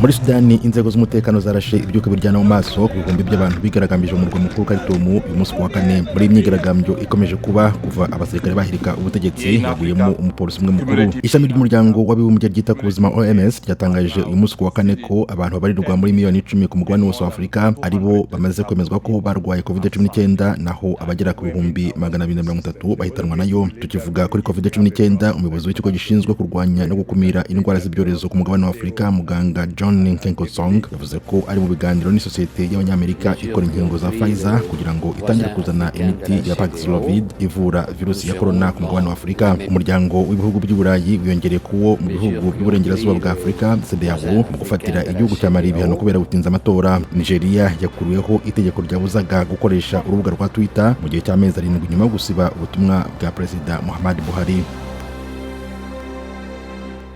Muri Sudani, inzego z'umutekano zarashe ibyuka biryana mu maso ku bihumbi by'abantu bigaragambije mu murwa mukuru Khartoum uyu munsi ku wa kane. Muri iyi myigaragambyo ikomeje kuba kuva abasirikare bahirika ubutegetsi, haguyemo umupolisi umwe mukuru. Ishami ry'Umuryango w'Abibumbye ryita ku buzima, OMS, ryatangaje uyu munsi ku wa kane ko abantu babarirwa muri miliyoni 10 ku mugabane wose wa Afurika ari bo bamaze kwemezwa ko barwaye COVID-19, naho abagera ku 230,000 bahitanwa nayo. Tukivuga kuri COVID-19, umuyobozi w'ikigo gishinzwe kurwanya no gukumira indwara z'ibyorezo ku mugabane wa Afurika, muganga John Nkengasong, yavuze ko ari mu biganiro n'isosiyete y'Abanyamerika ikora inkingo za Pfizer kugira ngo itangire kuzana imiti ya Paxlovid ivura virusi ya corona ku mugabane wa Afurika. Umuryango w'Ibihugu by'Uburayi wiyongereye kuwo mu bihugu by'Uburengerazuba bwa Afurika, CEDEAO, mu gufatira igihugu cya Mali ibihano kubera gutinza amatora. Nigeria yakuriweho itegeko ryabuzaga gukoresha urubuga rwa Twitter mu gihe cy'amezi 7 nyuma yo gusiba ubutumwa bwa Perezida Muhammadu Buhari.